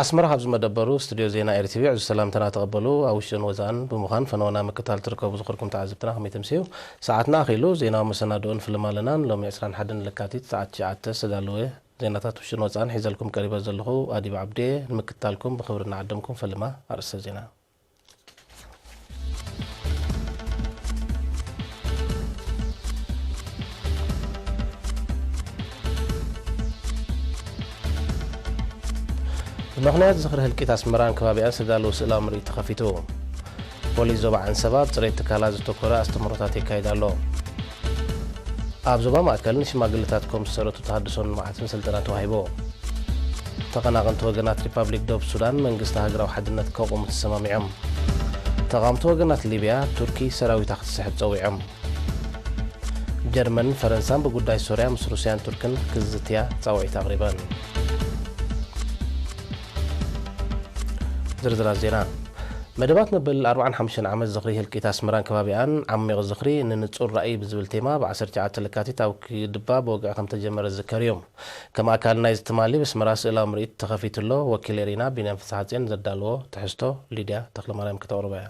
ኣስመራ ካብ ዝመደበሩ ስቱድዮ ዜና ኤርቲቪ ዕዙዝ ሰላምታና ተቐበሉ። ኣብ ውሽጥን ወጻእን ብምዃን ፈነወና ምክታል ትርከቡ ዝኽርኩም ተዓዘብትና ከመይ ተምስዩ? ሰዓትና ኣኺሉ ዜናዊ መሰናድኦን ፍልም ኣለናን። ሎሚ ዕስራን ሓደን ለካቲት ሰዓት ትሽዓተ ዝተዳለወ ዜናታት ውሽጥን ወጻእን ሒዘልኩም ቀሪበ ዘለኹ ኣዲብ ዓብዴ። ንምክታልኩም ብኽብሪ እናዓደምኩም ፈለማ ኣርእስተ ዜና። ብምኽንያት ዝኽሪ ህልቂት ኣስመራን ከባቢኣን ዝተዳለወ ስእላዊ ምርኢት ተኸፊቱ። ፖሊስ ዞባ ዓንሰባ ኣብ ጽሬት ትካላት ዘተኮረ ኣስተምህሮታት የካይድ ኣሎ። ኣብ ዞባ ማእከል ንሽማግለታት ኮም ዝሰረቱ ተሃድሶን ልምዓትን ስልጠና ተዋሂቡ። ተቐናቐንቲ ወገናት ሪፓብሊክ ደቡብ ሱዳን መንግስቲ ሃገራዊ ሓድነት ከቑሙ ተሰማሚዖም። ተቓወምቲ ወገናት ሊብያ ቱርኪ ሰራዊታ ክትስሕብ ጸዊዖም። ጀርመንን ፈረንሳን ብጉዳይ ሶርያ ምስ ሩስያን ቱርክን ክዝትያ ጻውዒት ኣቕሪበን። ዝርዝራት ዜና። መደባት መበል ኣርብዓን ሓሙሽተን ዓመት ዝኽሪ ህልቂት ኣስመራን ከባቢኣን ዓሚቕ ዝኽሪ ንንጹር ራእይ ብዝብል ቴማ ብ ዓሰርተ ትሽዓተ ለካቲት ኣብ ክድባ ብወግዒ ከም ተጀመረ ዝዝከር እዩ። ከም ኣካል ናይዚ ትማሊ ብስመራ ስእላዊ ምርኢት ተኸፊቱ ኣሎ። ወኪል ኤሪና ቢንያም ፍስሓጽዮን ዘዳለዎ ትሕዝቶ ሊድያ ተኽለማርያም ክተቕርቦ እያ።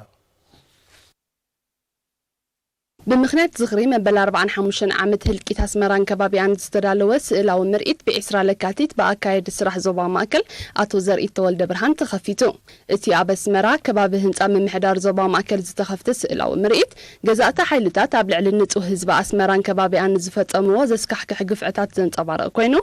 ብምኽንያት ዝኽሪ መበል ኣርብዓን ሓሙሽተን ዓመት ህልቂት ኣስመራን ከባቢኣን ዝተዳለወ ስእላዊ ምርኢት ብዒስራ ለካቲት ብኣካየዲ ስራሕ ዞባ ማእከል ኣቶ ዘርኢት ተወልደ ብርሃን ተኸፊቱ። እቲ ኣብ ኣስመራ ከባቢ ህንጻ ምምሕዳር ዞባ ማእከል ዝተኸፍተ ስእላዊ ምርኢት፣ ገዛእቲ ሓይልታት ኣብ ልዕሊ ንጹህ ህዝቢ ኣስመራን ከባቢኣን ንዝፈጸምዎ ዘስካሕክሕ ግፍዕታት ዘንጸባርቕ ኮይኑ፣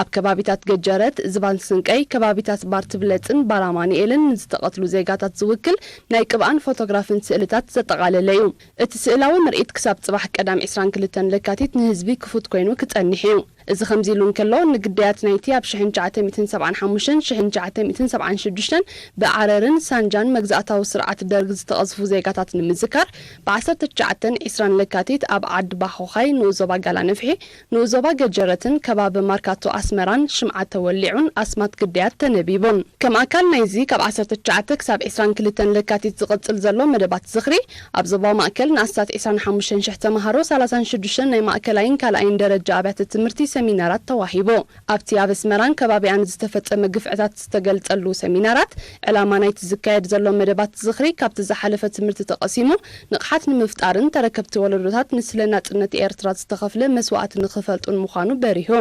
ኣብ ከባቢታት ገጀረት፣ ዝባን ስንቀይ፣ ከባቢታት ባርትብለጽን ባራማኑኤልን ንዝተቐትሉ ዜጋታት ዝውክል ናይ ቅብኣን ፎቶግራፍን ስእልታት ዘጠቓለለ እዩ። እቲ ስእላዊ ምርኢት ክሳብ ጽባሕ ቀዳም ዕስራን ክልተን ለካቲት ንህዝቢ ክፉት ኮይኑ ክጸንሕ እዩ። እዚ ከምዚ ኢሉ እንከሎ፣ ንግዳያት ናይቲ ኣብ ሽሕን ትሽዓተ ሚእትን ሰብዓን ሓሙሽተን ሽሕን ትሽዓተ ሚእትን ሰብዓን ሽዱሽተን ብዓረርን ሳንጃን መግዛእታዊ ስርዓት ደርግ ዝተቐዝፉ ዜጋታት ንምዝካር፣ ብ ዓሰርተ ትሽዓተን ዕስራን ለካቲት ኣብ ዓዲ ባኾኻይ ንኡስ ዞባ ጋላነፍሒ፣ ንኡስ ዞባ ገጀረትን ከባቢ ማርካቶ ኣስመራን ሽምዓ ተወሊዑን ኣስማት ግዳያት ተነቢቡን። ከም ኣካል ናይዚ፣ ካብ ዓሰርተ ትሽዓተ ክሳብ ዕስራን ክልተን ለካቲት ዝቕጽል ዘሎ መደባት ዝኽሪ፣ ኣብ ዞባ ማእከል ንኣስታት ዕስራን ሓሙሽተን ሽሕ ተመሃሮ፣ ሰላሳን ሽዱሽተን ናይ ማእከላይን ካልኣይን ደረጃ ኣብያተ ትምህርቲ ሰሚናራት ተዋሂቡ። ኣብቲ ኣብ ኣስመራን ከባቢኣን ዝተፈጸመ ግፍዕታት ዝተገልጸሉ ሰሚናራት፣ ዕላማ ናይቲ ዝካየድ ዘሎ መደባት ዝኽሪ፣ ካብቲ ዝሓለፈ ትምህርቲ ተቐሲሙ ንቕሓት ንምፍጣርን ተረከብቲ ወለዶታት ንስለ ናጽነት ኤርትራ ዝተኸፍለ መስዋእቲ ንኽፈልጡን ምዃኑ በሪሁ።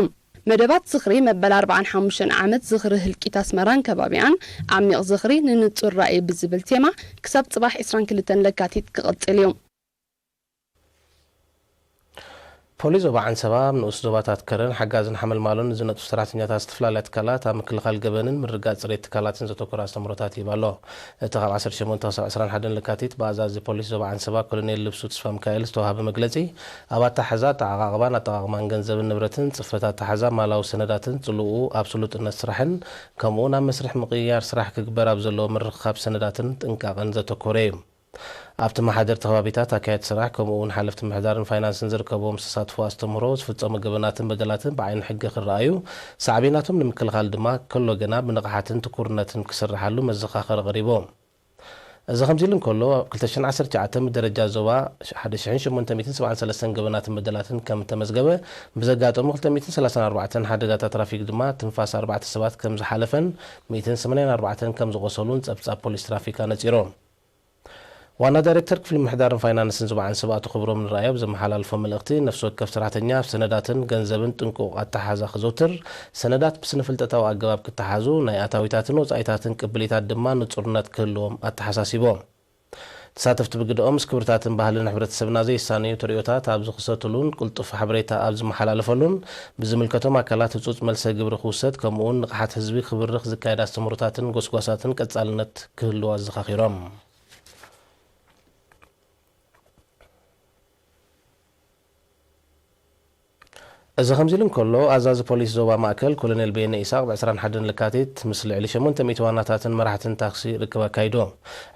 መደባት ዝኽሪ መበል ኣርብዓን ሓሙሽተን ዓመት ዝኽሪ ህልቂት ኣስመራን ከባቢኣን፣ ዓሚቕ ዝኽሪ ንንጹር ራእይ ብዝብል ቴማ፣ ክሳብ ጽባሕ ዕስራን ክልተን ለካቲት ክቕጽል እዩ። ፖሊስ ዞባ ዓንሰባ፣ ኣብ ንኡስ ዞባታት ከረን ሓጋዝን ሓመልማሎን ንዝነጥፉ ሰራሕተኛታት ዝተፈላለያ ትካላት ኣብ ምክልኻል ገበንን ምርግጋጽ ጽሬት ትካላትን ዘተኮረ ኣስተምህሮታት ይህብ ኣሎ። እቲ ካብ ዓሰርተ ሸሞንተ ክሳብ ዕስራን ሓደን ለካቲት ብኣዛዚ ፖሊስ ዞባ ዓንሰባ ኮሎኔል ልብሱ ተስፋሚካኤል ዝተዋሃበ መግለጺ፣ ኣብ ኣተሓሕዛ ኣተዓቓቕባን ኣጠቓቕማን ገንዘብን ንብረትን፣ ጽፈት ኣተሓሕዛ ማላዊ ሰነዳትን ጽልኡ ኣብ ስሉጥነት ስራሕን፣ ከምኡ'ውን ኣብ መስርሕ ምቕይያር ስራሕ ክግበር ኣብ ዘለዎ ምርኽኻብ ሰነዳትን ጥንቃቐን ዘተኮረ እዩ። ኣብቲ መሓደርቲ ከባቢታት ኣካየድቲ ስራሕ፣ ከምኡ'ውን ሓለፍቲ ምምሕዳርን ፋይናንስን ዝርከብዎም ዝተሳትፉ ኣስተምህሮ፣ ዝፍጸሙ ገበናትን በደላትን ብዓይኒ ሕጊ ክረኣዩ፣ ሳዕቤናቶም ንምክልኻል ድማ ከሎ ገና ብንቕሓትን ትኩርነትን ክስርሓሉ መዘኻኸሪ ቀሪቡ። እዚ ከምዚ ኢሉ እንከሎ፣ ኣብ ክልተ ሽሕን ዓሰርተ ትሽዓተን ብደረጃ ዞባ ሓደ ሽሕን ሸሞንተ ሚእትን ሰብዓን ሰለስተን ገበናትን በደላትን ከም እተመዝገበ፣ ብዘጋጠሙ ክልተ ሚእትን ሰላሳን ኣርባዕተን ሓደጋታት ትራፊክ ድማ ትንፋስ ኣርባዕተ ሰባት ከም ዝሓለፈን ሚእትን ሰማንያን ኣርባዕተን ከም ዝቖሰሉን ጸብጻብ ፖሊስ ትራፊክ ኣነጺሩ። ዋና ዳይሬክተር ክፍሊ ምምሕዳርን ፋይናንስን ዞባ ዓንሰባ ኣቶ ክብሮም ንርኣዮ ኣብ ዘመሓላልፎ መልእኽቲ፣ ነፍሲ ወከፍ ሰራሕተኛ ኣብ ሰነዳትን ገንዘብን ጥንቁቕ ኣተሓሕዛ ክዘውትር፣ ሰነዳት ብስነ-ፍልጠታዊ ኣገባብ ክተሓዙ፣ ናይ ኣታዊታትን ወጻኢታትን ቅብሊታት ድማ ንጹርነት ክህልዎም ኣተሓሳሲቦም። ተሳተፍቲ ብግደኦም፣ ምስ ክብርታትን ባህልን ሕብረተሰብና ዘይሳነዩ ተርእዮታት ኣብ ዝኽሰትሉን ቅልጡፍ ሓበሬታ ኣብ ዝመሓላለፈሉን፣ ብዝምልከቶም ኣካላት ህጹጽ መልሰ ግብሪ ክውሰድ፣ ከምኡ'ውን ንቕሓት ህዝቢ ክብርኽ ዝካየድ ኣስተምህሮታትን ጎስጓሳትን ቀጻልነት ክህልዎ ኣዘኻኺሮም። እዚ ከምዚ ኢሉ እንከሎ፣ ኣዛዚ ፖሊስ ዞባ ማእከል ኮሎኔል በየነ ኢሳቕ ብ ዕስራን ሓደን ለካቲት ምስ ልዕሊ ሸሞንተ ሚእቲ ዋናታትን መራሕትን ታክሲ ርክብ ኣካይዱ።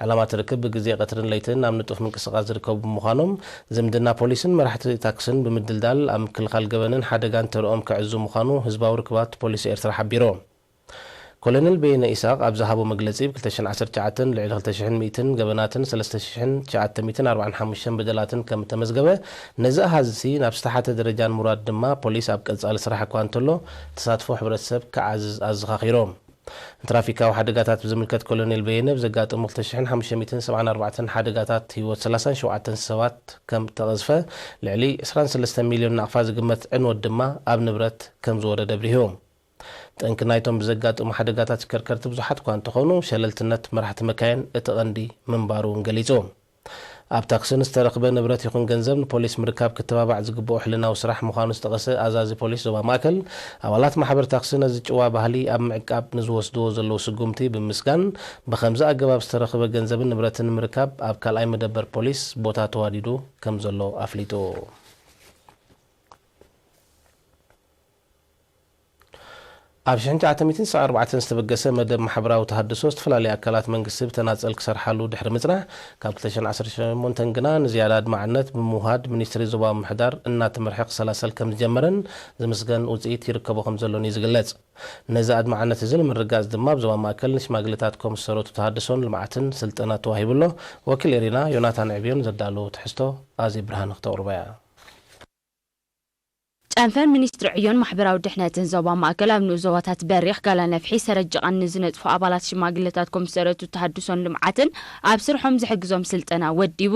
ዕላማ እቲ ርክብ ብግዜ ቀትርን ለይትን ኣብ ንጡፍ ምንቅስቓስ ዝርከቡ ብምዃኖም፣ ዝምድና ፖሊስን መራሕቲ ታክስን ብምድልዳል ኣብ ምክልኻል ገበንን ሓደጋን ተርኦም ከዕዙ ምዃኑ ህዝባዊ ርክባት ፖሊስ ኤርትራ ሓቢሩ። ኮሎኔል በየነ ኢሳቕ ኣብ ዝሃቦ መግለጺ፣ ብ ክልተ ሽሕን ዓሰርተ ትሽዓተን ልዕሊ ክልተ ሽሕን ሚእትን ገበናትን ሰለስተ ሽሕን ትሽዓተ ሚእትን ኣርባዓን ሓሙሽተን በደላትን ከም እተመዝገበ፣ ነዚ ኣሃዝሲ ናብ ዝተሓተ ደረጃ ንምውራድ ድማ ፖሊስ ኣብ ቀጻሊ ስራሕ እኳ እንተሎ፣ ተሳትፎ ሕብረተሰብ ክዓዝዝ ኣዘኻኺሩ። ንትራፊካዊ ሓደጋታት ብዝምልከት ኮሎኔል በየነ፣ ብዘጋጠሙ ክልተ ሽሕን ሓሙሽተ ሚእትን ሰብዓን ኣርባዕተን ሓደጋታት ህይወት ሰላሳን ሸውዓተን ሰባት ከም እተቐዝፈ፣ ልዕሊ ዕስራን ሰለስተን ሚልዮን ናቕፋ ዝግመት ዕንወት ድማ ኣብ ንብረት ከም ዝወረደ ኣብሪሁ። ጠንቂ ናይቶም ብዘጋጥሙ ሓደጋታት ተሽከርከርቲ ብዙሓት እኳ እንተኾኑ፣ ሸለልትነት መራሕቲ መካይን እቲ ቀንዲ ምንባሩ እውን ገሊጹ። ኣብ ታክስን ዝተረኽበ ንብረት ይኹን ገንዘብ ንፖሊስ ምርካብ ክተባባዕ ዝግብኦ ሕልናዊ ስራሕ ምዃኑ ዝጠቐሰ ኣዛዚ ፖሊስ ዞባ ማእከል፣ ኣባላት ማሕበር ታክሲ ነዚ ጭዋ ባህሊ ኣብ ምዕቃብ ንዝወስድዎ ዘለዉ ስጉምቲ ብምስጋን፣ ብኸምዚ ኣገባብ ዝተረኽበ ገንዘብን ንብረትን ንምርካብ ኣብ ካልኣይ መደበር ፖሊስ ቦታ ተዋዲዱ ከም ዘሎ ኣፍሊጡ። ኣብ ሽሕን ትሽዓተ ሚእትን ስሳን ኣርባዕተን ዝተበገሰ መደብ ማሕበራዊ ተሃድሶ፣ ዝተፈላለዩ ኣካላት መንግስቲ ብተናጸል ክሰርሓሉ ድሕሪ ምጽናሕ፣ ካብ ክልተ ሽሕን ዓሰርተ ሸሞንተን ግና ንዝያዳ ኣድማዕነት ብምውሃድ፣ ሚኒስትሪ ዞባዊ ምምሕዳር እናተመርሐ ክሰላሰል ከም ዝጀመረን ዝምስገን ውጽኢት ይርከቦ ከም ዘሎን እዩ ዝግለጽ። ነዚ ኣድማዕነት እዚ ንምርጋጽ ድማ፣ ኣብ ዞባ ማእከል ንሽማግለታት ኮሚሰረቱ ተሃድሶን ልምዓትን ስልጠና ተዋሂቡ ኣሎ። ወኪል ኤሪና ዮናታን ዕብዮን ዘዳለዎ ትሕዝቶ ኣዜብ ብርሃነ ክተቕርቦ እያ። ጨንፈር ሚኒስትሪ ዕዮን ማሕበራዊ ድሕነትን ዞባ ማእከል ኣብ ንኡስ ዞባታት በሪኽ፣ ጋላ ነፍሒ፣ ሰረጅቓን ንዝነጥፉ ኣባላት ሽማግለታት ኮሚሰረቱ ተሃድሶን ልምዓትን ኣብ ስርሖም ዝሕግዞም ስልጠና ወዲቡ።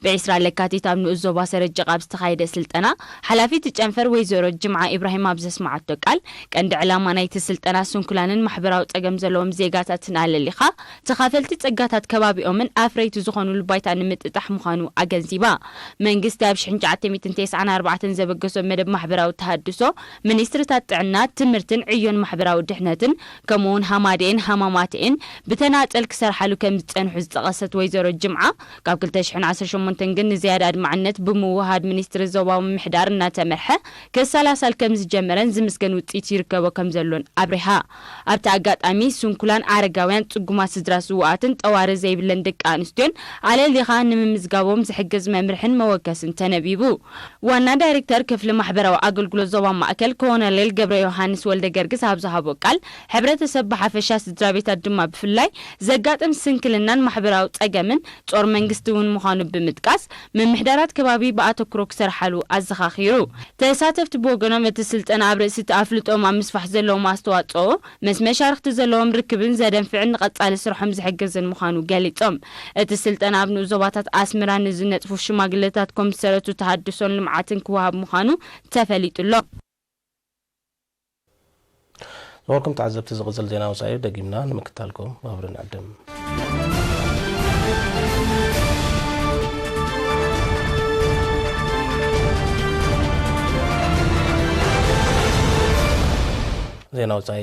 ብዒስራ ለካቲት ኣብ ንኡስ ዞባ ሰረጅቓ ኣብ ዝተኻየደ ስልጠና፣ ሓላፊት ጨንፈር ወይዘሮ ጅምዓ ኢብራሂም ኣብ ዘስመዓቶ ቃል፣ ቀንዲ ዕላማ ናይቲ ስልጠና ስንኩላንን ማሕበራዊ ጸገም ዘለዎም ዜጋታትን ኣለሊኻ፣ ተኻፈልቲ ጸጋታት ከባቢኦምን ኣፍረይቲ ዝኾኑሉ ባይታ ንምጥጣሕ ምዃኑ ኣገንዚባ። መንግስቲ ኣብ ሽሕን ትሽዓተ ሚእትን ተስዓን ኣርባዕተን ዘበገሶ መደብ ማሕበራዊ ተሃድሶ፣ ሚኒስትሪታት ጥዕና፣ ትምህርትን ዕዮን ማሕበራዊ ድሕነትን፣ ከምኡ'ውን ሃማደኤን ሃማማተኤን ብተናጸል ክሰርሓሉ ከም ዝጸንሑ ዝጠቐሰት ወይዘሮ ጅምዓ፣ ካብ ክልተ ሽሕን ዓሰርተ ሸሞንተን ግን ንዝያዳ ኣድማዕነት ብምውሃድ ሚኒስትሪ ዞባዊ ምምሕዳር እናተመርሐ ክሰላሰል ከም ዝጀመረን ዝምስገን ውጽኢት ይርከቦ ከም ዘሎን ኣብሪሃ። ኣብቲ ኣጋጣሚ፣ ስንኩላን ኣረጋውያን፣ ጽጉማት ስድራ ስዉኣትን ጠዋሪ ዘይብለን ደቂ ኣንስትዮን ኣለሊኻ ንምምዝጋቦም ዝሕግዝ መምርሕን መወከስን ተነቢቡ። ዋና ዳይሬክተር ክፍሊ ማሕበራዊ ኣገልግሎት ዞባ ማእከል ኮሎኔል ገብረ ዮሃንስ ወልደ ገርግስ ኣብ ዝሃቦ ቃል፣ ሕብረተሰብ ብሓፈሻ ስድራ ቤታት ድማ ብፍላይ ዘጋጥም ስንክልናን ማሕበራዊ ጸገምን ጾር መንግስቲ እውን ምዃኑ ብምጥቃስ፣ ምምሕዳራት ከባቢ ብኣተኩሮ ክሰርሓሉ ኣዘኻኺሩ። ተሳተፍቲ ብወገኖም፣ እቲ ስልጠና ኣብ ርእሲ እቲ ኣፍልጦኦም ኣብ ምስፋሕ ዘለዎም ኣስተዋጽኦ፣ ምስ መሻርኽቲ ዘለዎም ርክብን ዘደንፍዕን ንቐጻሊ ስርሖም ዝሕግዝን ምዃኑ ገሊጾም። እቲ ስልጠና ኣብ ንኡስ ዞባታት ኣስመራ ንዝነጥፉ ሽማግለታት ኮሚሰረቱ ተሃድሶን ልምዓትን ክወሃብ ምዃኑ ተፈሊጡ ኣሎ። ዝኸበርኩም ተዓዘብቲ፣ ዝቕጽል ዜና ወጻኢ ደጊምና ንምክታልኩም ብኽብሪ ንዕድም። ዜና ወጻኢ።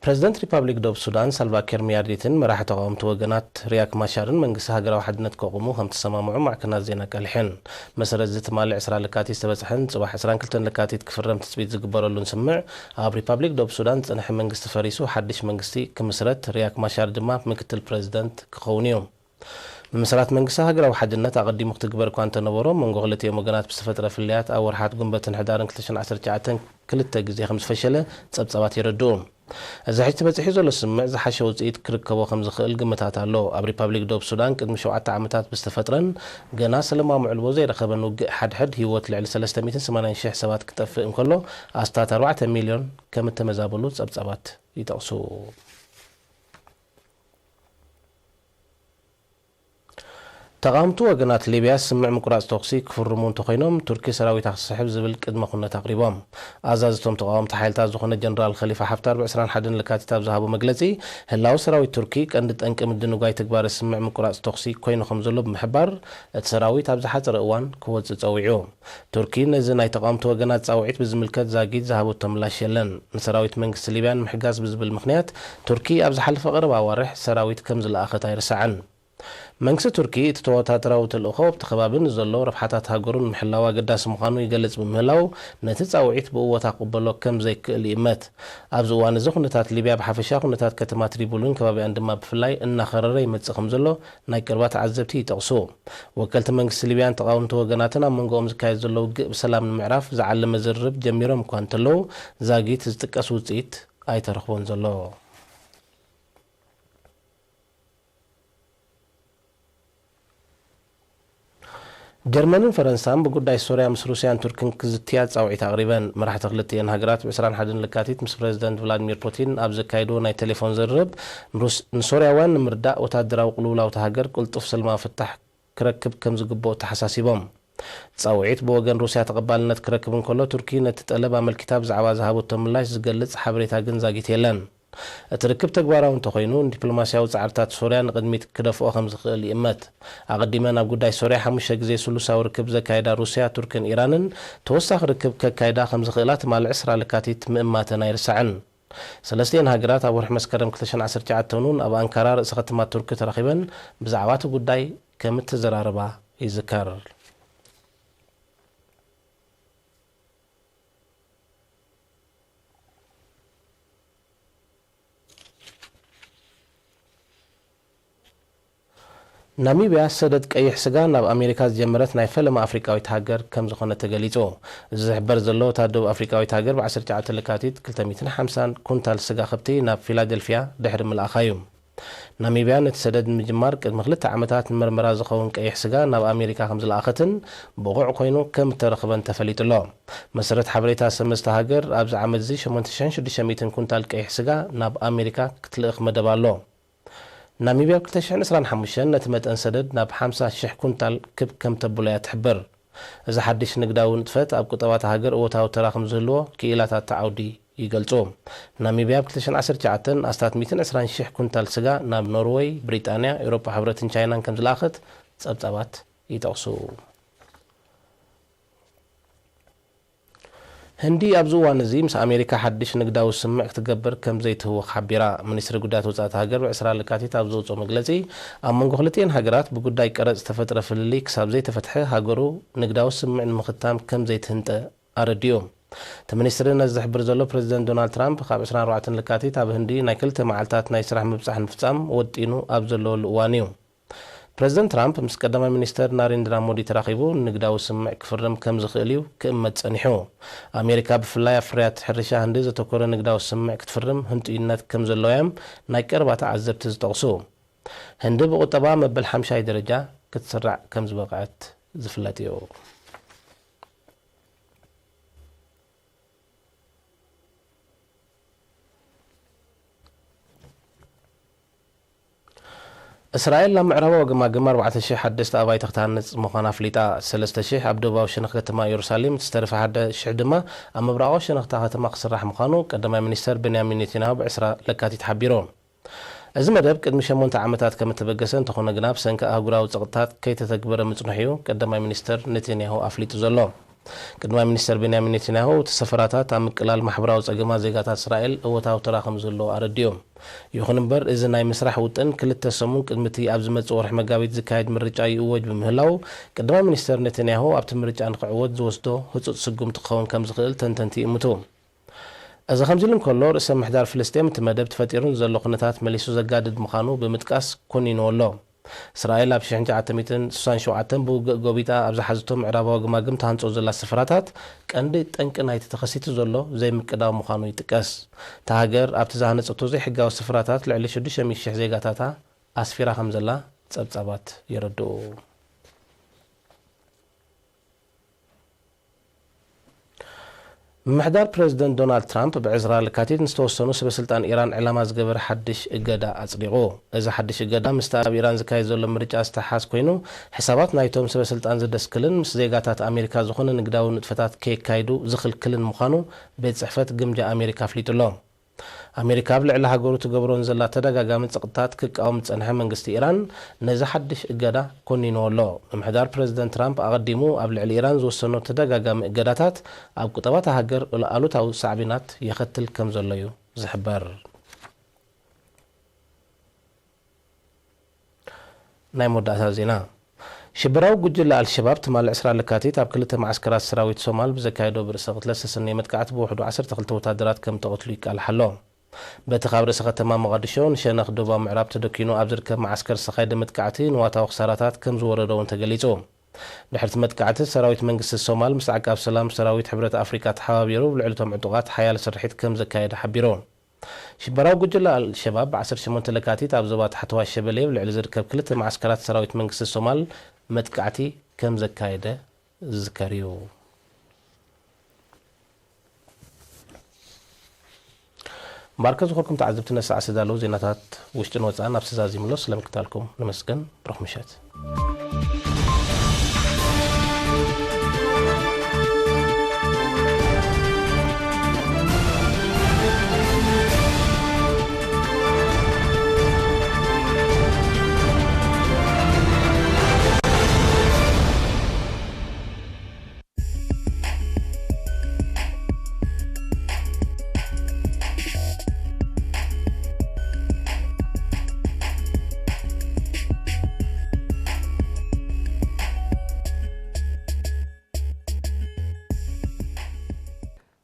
ፕረዚደንት ሪፓብሊክ ደቡብ ሱዳን ሳልቫኪር ሚያርዲትን መራሒ ተቓወምቲ ወገናት ሪያክ ማሻርን መንግስቲ ሃገራዊ ሓድነት ከቑሙ ከም ተሰማምዑ ማዕከናት ዜና ኣቃሊሐን። መሰረት እዚ ትማሊ ዕስራ ለካቲት ዝተበጽሐን ጽባሕ ዕስራን ክልተን ለካቲት ክፍረም ትጽቢት ዝግበረሉን ስምምዕ፣ ኣብ ሪፓብሊክ ደቡብ ሱዳን ዝጸንሐ መንግስቲ ፈሪሱ ሓድሽ መንግስቲ ክምስረት፣ ሪያክ ማሻር ድማ ምክትል ፕረዚደንት ክኸውን እዩ። ምምስራት መንግስቲ ሃገራዊ ሓድነት ኣቐዲሙ ክትግበር እኳ እንተነበሮ፣ መንጎ ክልቲኦም ወገናት ብዝተፈጥረ ፍልልያት ኣብ ወርሓት ጉንበትን ሕዳርን ክልተ ሽሕን ዓሰርተ ትሽዓተን ክልተ ግዜ ከም ዝፈሸለ ጸብጻባት የረድኡ። እዚ ሕጂ ተበጺሑ ዘሎ ስምምዕ ዝሓሸ ውጽኢት ክርከቦ ከም ዝኽእል ግምታት ኣሎ። ኣብ ሪፓብሊክ ደቡብ ሱዳን ቅድሚ ሸውዓተ ዓመታት ብዝተፈጥረን ገና ሰለማዊ ምዕልቦ ዘይረኸበን ውግእ ሓድሕድ፣ ህይወት ልዕሊ ሰለስተ ሚእትን ሰማንያን ሽሕ ሰባት ክጠፍእ እንከሎ፣ ኣስታት ኣርባዕተ ሚልዮን ከም እተመዛበሉ ጸብጻባት ይጠቕሱ። ተቓወምቲ ወገናት ሊብያ ስምምዕ ምቁራጽ ተኹሲ ክፍርሙ እንተኾይኖም፣ ቱርኪ ሰራዊታ ክትስሕብ ዝብል ቅድመ ኩነት ኣቕሪቦም። ኣዛዚ እቶም ተቓወምቲ ሓይልታት ዝኾነ ጀነራል ኸሊፋ ሓፍታር ብ ዕስራን ሓደን ለካቲት ኣብ ዝሃቦ መግለጺ፣ ህላወ ሰራዊት ቱርኪ ቀንዲ ጠንቂ ምድንጓይ ተግባር ስምምዕ ምቁራጽ ተኹሲ ኮይኑ ከም ዘሎ ብምሕባር፣ እቲ ሰራዊት ኣብ ዝሓጸረ እዋን ክወጽእ ጸዊዑ። ቱርኪ ነዚ ናይ ተቓወምቲ ወገናት ጻውዒት ብዝምልከት ዛጊድ ዝሃበቶ ምላሽ የለን። ንሰራዊት መንግስቲ ሊብያ ንምሕጋዝ ብዝብል ምኽንያት፣ ቱርኪ ኣብ ዝሓለፈ ቀረባ ኣዋርሕ ሰራዊት ከም ዝለኣኸት ኣይርሳዕን። መንግስቲ ቱርኪ እቲ ተወታደራዊ ተልእኾ ኣብቲ ከባቢ ንዘሎ ረብሓታት ሃገሩ ንምሕላው ኣገዳሲ ምዃኑ ይገልጽ ብምህላው፣ ነቲ ጻውዒት ብእወታ ክቕበሎ ከም ዘይክእል ይእመት። ኣብዚ እዋን እዚ ኩነታት ሊብያ ብሓፈሻ፣ ኩነታት ከተማ ትሪቡልን ከባቢኣን ድማ ብፍላይ እናኸረረ ይመጽእ ከም ዘሎ ናይ ቀረባ ተዓዘብቲ ይጠቕሱ። ወከልቲ መንግስቲ ሊብያን ተቓወምቲ ወገናትን ኣብ መንጎኦም ዝካየድ ዘሎ ውግእ ብሰላም ንምዕራፍ ዝዓለመ ዝርርብ ጀሚሮም እኳ እንተለዉ፣ ዛጊት ዝጥቀስ ውጽኢት ኣይተረኽቦን ዘሎ። ጀርመንን ፈረንሳን ብጉዳይ ሶርያ ምስ ሩስያን ቱርክን ክዝትያ ጻውዒት ኣቕሪበን። መራሕቲ ክልቲኤን ሃገራት ብ ዕስራን ሓደን ለካቲት ምስ ፕረዚደንት ቭላድሚር ፑቲን ኣብ ዘካየድዎ ናይ ቴሌፎን ዝርርብ፣ ንሩስ-፣ ንሶርያውያን ንምርዳእ ወታደራዊ ቅልውላው እታ ሃገር ቅልጡፍ ሰላማዊ ፍታሕ ክረክብ ከም ዝግብኦ ተሓሳሲቦም። ጻውዒት ብወገን ሩስያ ተቐባልነት ክረክብ እንከሎ፣ ቱርኪ ነቲ ጠለብ ኣመልኪታ ብዛዕባ ዝሃበቶ ምላሽ ዝገልጽ ሓበሬታ ግን ዛጊት የለን። እቲ ርክብ ተግባራዊ እንተኾይኑ፣ ንዲፕሎማስያዊ ጻዕርታት ሶርያ ንቕድሚት ክደፍኦ ከም ዝኽእል ይእመት። ኣቐዲመን ኣብ ጉዳይ ሶርያ ሓሙሽተ ግዜ ስሉሳዊ ርክብ ዘካየዳ ሩስያ፣ ቱርክን ኢራንን ተወሳኺ ርክብ ከካይዳ ከም ዝኽእላ ትማሊ ዕስራ ለካቲት ምእማተን ኣይርሳዕን። ሰለስቲኤን ሃገራት ኣብ ወርሒ መስከረም ክልተ ሽሕን ዓሰርተ ትሽዓተን እውን ኣብ ኣንካራ ርእሰ ከተማ ቱርኪ ተራኺበን ብዛዕባ እቲ ጉዳይ ከም እተዘራረባ ይዝከር። ናሚብያ ሰደድ ቀይሕ ስጋ ናብ ኣሜሪካ ዝጀመረት ናይ ፈለማ ኣፍሪቃዊት ሃገር ከም ዝኾነ ተገሊጹ። እዚ ዝሕበር ዘሎ፣ እታ ደቡብ ኣፍሪቃዊት ሃገር ብ ዓሰርተ ትሽዓተ ለካቲት ክልተ ሚእትን ሓምሳን ኩንታል ስጋ ከብቲ ናብ ፊላደልፊያ ድሕሪ ምልኣኻ እዩ። ናሚብያ ነቲ ሰደድ ንምጅማር ቅድሚ ክልተ ዓመታት ንመርመራ ዝኸውን ቀይሕ ስጋ ናብ ኣሜሪካ ከም ዝለኣኸትን ብቑዕ ኮይኑ ከም እተረኽበን ተፈሊጡ ኣሎ። መሰረት ሓበሬታ ሰመስተ ሃገር፣ ኣብዚ ዓመት እዚ ሸሞንተ ሽሕን ሽዱሽተ ሚእትን ኩንታል ቀይሕ ስጋ ናብ ኣሜሪካ ክትልእኽ መደብ ኣሎ። ናሚብያ ኣብ ክልተ ሽሕን ዕስራን ሓሙሽተን ነቲ መጠን ሰደድ ናብ ሓምሳ ሽሕ ኩንታል ክብ ከም ተብሎ እያ ትሕብር። እዚ ሓድሽ ንግዳዊ ንጥፈት ኣብ ቁጠባ እታ ሃገር እወታዊ ተራ ከም ዝህልዎ ክኢላታት እቲ ዓውዲ ይገልጹ። ናሚብያ ኣብ ክልተ ሽሕን ዓሰርተ ትሽዓተን ኣስታት ሚእትን ዕስራን ሽሕ ኩንታል ስጋ ናብ ኖርወይ፣ ብሪጣንያ፣ ኤውሮጳ ሕብረትን ቻይናን ከም ዝለኣኸት ጸብጻባት ይጠቕሱ። ህንዲ ኣብዚ እዋን እዚ ምስ ኣሜሪካ ሓድሽ ንግዳዊ ስምምዕ ክትገብር ከም ዘይትህወኽ ሓቢራ። ሚኒስትሪ ጉዳያት ወጻኢ እታ ሃገር ብ ዕስራ ለካቲት ኣብ ዘውጽኦ መግለጺ፣ ኣብ መንጎ ክልቲኤን ሃገራት ብጉዳይ ቀረጽ ዝተፈጥረ ፍልልይ ክሳብ ዘይተፈትሐ፣ ሃገሩ ንግዳዊ ስምምዕ ንምኽታም ከም ዘይትህንጠ ኣረዲኡ። እቲ ሚኒስትሪ ነዚ ዝሕብር ዘሎ፣ ፕረዚደንት ዶናልድ ትራምፕ ካብ ዕስራን ኣርባዕተን ለካቲት ኣብ ህንዲ ናይ ክልተ መዓልታት ናይ ስራሕ ምብጻሕ ንምፍጻም ወጢኑ ኣብ ዘለወሉ እዋን እዩ። ፕረዚደንት ትራምፕ ምስ ቀዳማይ ሚኒስተር ናሬንድራ ሞዲ ተራኺቡ ንግዳዊ ስምምዕ ክፍርም ከም ዝኽእል እዩ ክእመት ጸኒሑ። ኣሜሪካ ብፍላይ ኣብ ፍርያት ሕርሻ ህንዲ ዘተኮረ ንግዳዊ ስምምዕ ክትፍርም ህንጡይነት ከም ዘለዋ እዮም ናይ ቀረባ ተዓዘብቲ ዝጠቕሱ። ህንዲ ብቁጠባ መበል ሓምሻይ ደረጃ ክትስራዕ ከም ዝበቕዐት ዝፍለጥ እዩ። እስራኤል ናብ ምዕራባዊ ገማግም ኣርባዕተ ሽሕ ሓደስቲ ኣባይቲ ክትሃንጽ ምዃና ኣፍሊጣ። ሰለስተ ሽሕ ኣብ ደቡባዊ ሸነኽ ከተማ ኢየሩሳሌም፣ እቲ ዝተረፈ ሓደ ሽሕ ድማ ኣብ ምብራቓዊ ሸነኽ እታ ከተማ ክስራሕ ምዃኑ ቀዳማይ ሚኒስተር ቤንያሚን ኔታንያሁ ብ ዕስራ ለካቲት ሓቢሩ። እዚ መደብ ቅድሚ ሸሞንተ ዓመታት ከም እተበገሰ እንተኾነ ግና፣ ብሰንኪ ኣህጉራዊ ጸቕጥታት ከይተተግበረ ምጽንሑ እዩ ቀዳማይ ሚኒስተር ኔታንያሁ ኣፍሊጡ ዘሎ። ቀዳማይ ሚኒስተር ቤንያሚን ኔታንያሁ፣ እቲ ሰፈራታት ኣብ ምቅላል ማሕበራዊ ጸገማት ዜጋታት እስራኤል እወታዊ ተራ ከም ዝህልዎ ኣረዲኡ። ይኹን እምበር፣ እዚ ናይ ምስራሕ ውጥን ክልተ ሰሙን ቅድሚ እቲ ኣብ ዝመጽእ ወርሒ መጋቢት ዝካየድ ምርጫ ይእወጅ ብምህላው፣ ቀዳማይ ሚኒስተር ኔታንያሁ ኣብቲ ምርጫ ንክዕወት ዝወስዶ ህጹጽ ስጉምቲ ክኸውን ከም ዝኽእል ተንተንቲ ይእምቱ። እዚ ከምዚ ኢሉ እንከሎ፣ ርእሰ ምሕዳር ፍልስጤም፣ እቲ መደብ ተፈጢሩ ንዘሎ ኩነታት መሊሱ ዘጋድድ ምዃኑ ብምጥቃስ ኮኒንዎ ኣሎ። እስራኤል ኣብ ሽሕን ትሽዓተ ሚእትን ስሳን ሸውዓተን ብውግእ ጎቢጣ ኣብ ዝሓዘቶ ምዕራባዊ ገማግም ትሃንጾ ዘላ ስፍራታት፣ ቀንዲ ጠንቂ ናይቲ ተኸሲቱ ዘሎ ዘይምቅዳው ምዃኑ ይጥቀስ። እታ ሃገር ኣብቲ ዝሃነጸቶ ዘይሕጋዊ ስፍራታት ልዕሊ ሽዱሽተ ሚእቲ ሽሕ ዜጋታታ ኣስፊራ ከም ዘላ ጸብጻባት የረድኡ። ምምሕዳር ፕረዚደንት ዶናልድ ትራምፕ ብ ዕስራ ለካቲት ንዝተወሰኑ ሰበ ስልጣን ኢራን ዕላማ ዝገበረ ሓድሽ እገዳ ኣጽዲቑ። እዚ ሓድሽ እገዳ፣ ምስቲ ኣብ ኢራን ዝካየድ ዘሎ ምርጫ ዝተሓሓዝ ኮይኑ፣ ሕሳባት ናይቶም ሰበ ስልጣን ዘደስክልን ምስ ዜጋታት ኣሜሪካ ዝኾነ ንግዳዊ ንጥፈታት ከየካይዱ ዝኽልክልን ምዃኑ ቤት ጽሕፈት ግምጃ ኣሜሪካ ኣፍሊጡ ኣሎ። ኣሜሪካ ኣብ ልዕሊ ሃገሩ ትገብሮ ንዘላ ተደጋጋሚ ጸቕጥታት ክቃወም ዝጸንሐ መንግስቲ ኢራን፣ ነዚ ሓድሽ እገዳ ኮኒንዎ ኣሎ። ምምሕዳር ፕረዚደንት ትራምፕ ኣቐዲሙ ኣብ ልዕሊ ኢራን ዝወሰኖ ተደጋጋሚ እገዳታት፣ ኣብ ቁጠባ እታ ሃገር ኣሉታዊ ሳዕቤናት የኸትል ከም ዘሎ እዩ ዝሕበር። ናይ መወዳእታ ዜና። ሽበራዊ ጉጅለ ኣልሸባብ ትማሊ ዕስራ ለካቲት ኣብ ክልተ መዓስከራት ሰራዊት ሶማል ብዘካየዶ ብርእሰ ቅትለት ሰሰንዮ መጥቃዕቲ ብውሕዱ ዓሰርተ ክልተ ወታደራት ከም ተቐትሉ ይቃልሕ ኣሎ። በቲ ካብ ርእሰ ከተማ ሞቓዲሾ ንሸነኽ ደቡባዊ ምዕራብ ተደኪኑ ኣብ ዝርከብ መዓስከር ዝተኻየደ መጥቃዕቲ ንዋታዊ ክሳራታት ከም ዝወረዶ እውን ተገሊጹ። ድሕርቲ መጥቃዕቲ ሰራዊት መንግስቲ ሶማል ምስ ዓቃብ ሰላም ሰራዊት ሕብረት ኣፍሪቃ ተሓባቢሩ ኣብ ልዕሊ እቶም ዕጡቓት ሓያል ስርሒት ከም ዘካየደ ሓቢሩ። ሽበራዊ ጉጅለ ኣልሸባብ ብ ዓሰርተ ሸሞንተ ለካቲት ኣብ ዞባ ታሕተዋይ ሸበሌ ኣብ ልዕሊ ዝርከብ ክልተ መዓስከራት ሰራዊት መንግስቲ ሶማል መጥቃዕቲ ከም ዘካየደ ዝዝከር እዩ። እምበኣርከ ዝኾርኩም ተዓዘብቲ ነዚ ሰዓት ዝተዳለዉ ዜናታት ውሽጥን ወጻእን ኣብ ስዛዚምሎ ስለምክታልኩም ነመስግን። ብሩኽ ምሸት።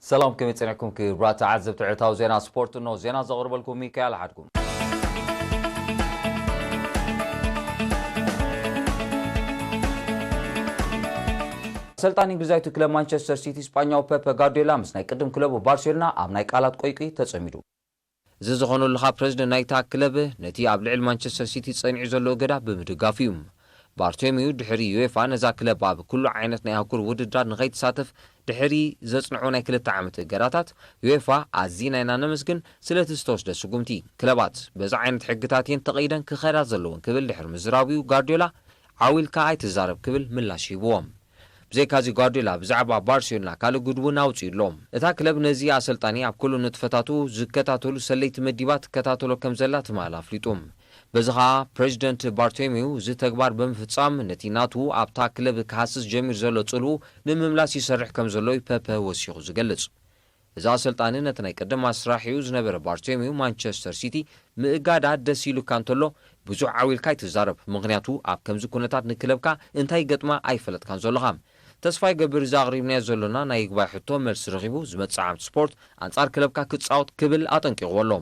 ሰላም፣ ከመይ ጸኒሕኩም ክቡራት ተዓዘብቲ ዕለታዊ ዜና ስፖርት? እነሆ ዜና ዘቕርበልኩም ሚካኤል ሓድጉ። ኣሰልጣኒ እንግሊዛዊት ክለብ ማንቸስተር ሲቲ ስጳኛዊ ፔፕ ጋርዲዮላ ምስ ናይ ቅድም ክለቡ ባርሴሎና ኣብ ናይ ቃላት ቆይቂ ተጸሚዱ። እዚ ዝኾነሉ ካብ ፕረዚደንት ናይታ ክለብ ነቲ ኣብ ልዕሊ ማንቸስተር ሲቲ ጸኒዑ ዘሎ እገዳ ብምድጋፍ እዩ። ባርቶሜዩ ድሕሪ ዩኤፋ ነዛ ክለብ ኣብ ኩሉ ዓይነት ናይ ኣህጉር ውድድራት ንኸይትሳተፍ ድሕሪ ዘጽንዖ ናይ ክልተ ዓመት እገዳታት፣ ዩኤፋ ኣዚና ኢና ነመስግን ስለቲ ዝተወስደ ስጉምቲ። ክለባት በዚ ዓይነት ሕግታት እየን ተቐይደን ክኸዳ ዘለወን ክብል ድሕሪ ምዝራቡ እዩ ጋርዲዮላ ዓው ኢልካ ኣይትዛረብ ክብል ምላሽ ሂብዎም። ብዘይካዚ ጓርዲዮላ ብዛዕባ ባርሴሎና ካልእ ጉድ እውን ኣውጺኡ ኣሎ። እታ ክለብ ነዚ ኣሰልጣኒ ኣብ ኩሉ ንጥፈታቱ ዝከታተሉ ሰለይቲ መዲባ ትከታተሎ ከም ዘላ ትማሊ ኣፍሊጡ። በዚ ኸኣ ፕሬዚደንት ባርቶሜዩ እዚ ተግባር ብምፍጻም ነቲ ናቱ ኣብታ ክለብ ክሃስስ ጀሚሩ ዘሎ ጽልኡ ንምምላስ ይሰርሕ ከም ዘሎ እዩ ፐፐ ወሲኹ ዝገልጽ። እዚ ኣሰልጣኒ ነቲ ናይ ቀደም ኣስራሒኡ ዝነበረ ባርቶሜዩ ማንቸስተር ሲቲ ምእጋዳ ደስ ኢሉካ እንተሎ ብዙሕ ዓው ኢልካ ኣይትዛረብ፣ ምኽንያቱ ኣብ ከምዚ ኩነታት ንክለብካ እንታይ ይገጥማ ኣይፈለጥካን ዘሎኻ። ተስፋ ይገብር እዚ ኣቕሪብናዮ ዘሎና ናይ ይግባይ ሕቶ መልሲ ረኺቡ ዝመጽእ ዓመት ስፖርት ኣንጻር ክለብካ ክትጻወት ክብል ኣጠንቂቕዎ ኣሎ።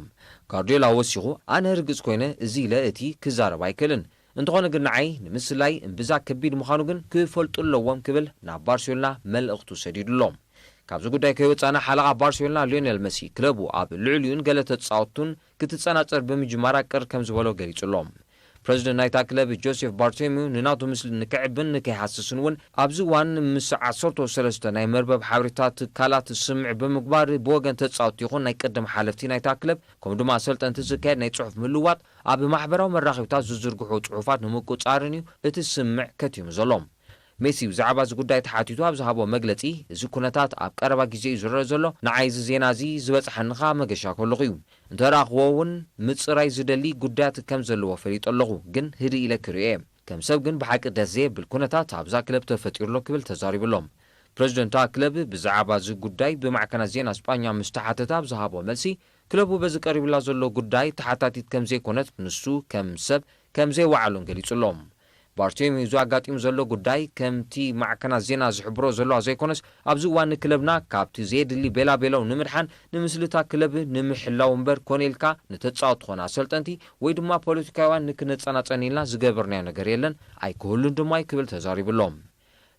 ጋርዲዮላ ወሲኹ ኣነ ርግጽ ኮይነ እዚ ኢለ እቲ ክዛረብ ኣይክእልን፣ እንተኾነ ግን ንዓይ ንምስላይ እምብዛ ከቢድ ምዃኑ ግን ክፈልጡ ኣለዎም ክብል ናብ ባርሴሎና መልእኽቱ ሰዲዱ ኣሎ። ካብዚ ጉዳይ ከይወጻና ሓለቓ ባርሴሎና ሊዮኔል መሲ ክለቡ ኣብ ልዕሊኡን ገለ ተጻወትቱን ክትጸናጸር ብምጅማራ ቅር ከም ዝበሎ ገሊጹ ኣሎ። ፕረዚደንት ናይታ ክለብ ጆሴፍ ባርቶሜዩ ንናቱ ምስሊ ንክዕብን ንከይሃስስን እውን ኣብዚ እዋን ምስ ዓሰርተ ሰለስተ ናይ መርበብ ሓበሬታ ትካላት ስምዕ ብምግባር ብወገን ተጻወትቲ ይኹን ናይ ቅድም ሓለፍቲ ናይታ ክለብ ከምኡ ድማ ኣሰልጠንቲ ዝካየድ ናይ ጽሑፍ ምልዋጥ ኣብ ማሕበራዊ መራኸቢታት ዝዝርግሑ ጽሑፋት ንምቁጻርን እዩ እቲ ስምዕ ከቲሙ ዘሎ። ሜሲ ብዛዕባ እዚ ጉዳይ ተሓቲቱ ኣብ ዝሃቦ መግለጺ፣ እዚ ኩነታት ኣብ ቀረባ ግዜ እዩ ዝረአ ዘሎ፣ ንዓይ እዚ ዜና እዚ ዝበጽሓኒ ከኣ መገሻ ከለኹ እዩ። እንተ ረኣኽዎ እውን ምጽራይ ዝደሊ ጉዳያት ከም ዘለዎ ፈሊጠ ኣለኹ፣ ግን ህድእ ኢለ ክርእዮ እየ። ከም ሰብ ግን ብሓቂ ደስ ዘየብል ኩነታት ኣብዛ ክለብ ተፈጢሩ ኣሎ ክብል ተዛሪቡ ኣሎ። ፕረዚደንት እታ ክለብ ብዛዕባ እዚ ጉዳይ ብማዕከናት ዜና ስጳኛ ምስ ተሓተተ ኣብ ዝሃቦ መልሲ፣ ክለቡ በዚ ቀሪቡላ ዘሎ ጉዳይ ተሓታቲት ከም ዘይኮነት ንሱ ከም ሰብ ከም ዘይወዓሎን ገሊጹ ኣሎ። ባርቶሜዩ እዚ ኣጋጢሙ ዘሎ ጉዳይ ከምቲ ማዕከናት ዜና ዝሕብሮ ዘለዋ ዘይኮነስ ኣብዚ እዋን ንክለብና ካብቲ ዘየድሊ ቤላቤላው ንምድሓን ንምስልታ ክለብ ንምሕላው እምበር ኮነ ኢልካ ንተጻወትቲ ኮነ ኣሰልጠንቲ ወይ ድማ ፖለቲካውያን ንክነጸናጸን ኢልና ዝገበርናዮ ነገር የለን ኣይክህሉን ድማ እዩ ክብል ተዛሪቡ ኣሎ።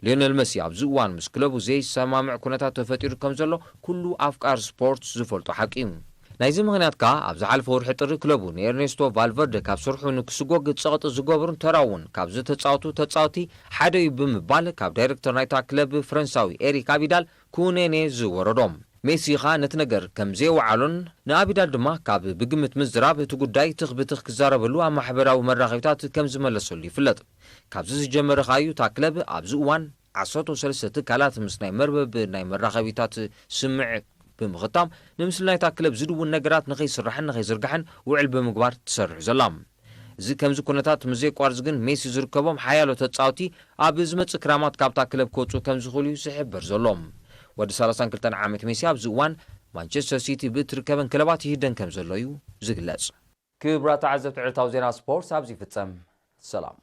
ሊዮኔል መሲ ኣብዚ እዋን ምስ ክለቡ ዘይሰማምዕ ኩነታት ተፈጢሩ ከም ዘሎ ኩሉ ኣፍቃሪ ስፖርት ዝፈልጦ ሓቂ እዩ። ናይዚ ምኽንያት ከኣ ኣብ ዝሓለፈ ወርሒ ጥሪ ክለቡ ንኤርኔስቶ ቫልቨርደ ካብ ስርሑ ንክስጎግ ጸቕጢ ዝገበሩን ተራ እውን ካብ ዝተጻወቱ ተጻወቲ ሓደ እዩ ብምባል ካብ ዳይሬክተር ናይታ ክለብ ፈረንሳዊ ኤሪክ ኣቢዳል ኩኔኔ ዝወረዶ። ሜሲ ኸኣ ነቲ ነገር ከም ዘይወዓሎን ንኣቢዳል ድማ ካብ ብግምት ምዝራብ እቲ ጉዳይ ትኽ ብትኽ ክዛረበሉ ኣብ ማሕበራዊ መራኸቢታት ከም ዝመለሰሉ ይፍለጥ። ካብዚ ዝጀመረ ከኣ እዩ እታ ክለብ ኣብዚ እዋን ዓሰርተ ሰለስተ ትካላት ምስ ናይ መርበብ ናይ መራኸቢታት ስምዕ ብምኽታም ንምስሊ ናይታ ክለብ ዝድውን ነገራት ንኸይስራሕን ንኸይዝርጋሕን ውዕል ብምግባር ትሰርሕ ዘላ። እዚ ከምዚ ኩነታት ምስ ዘየቋርጽ ግን ሜሲ ዝርከቦም ሓያሎ ተጻወቲ ኣብ ዝመጽእ ክራማት ካብታ ክለብ ክወጹ ከም ዝኽእሉ እዩ ዝሕበር ዘሎ። ወዲ ሰላሳን ክልተን ዓመት ሜሲ ኣብዚ እዋን ማንቸስተር ሲቲ ብእትርከበን ክለባት ይህደን ከም ዘሎ እዩ ዝግለጽ። ክቡራት ተዓዘብቲ ዕለታዊ ዜና ስፖርት ኣብዚ ይፍጸም። ሰላም።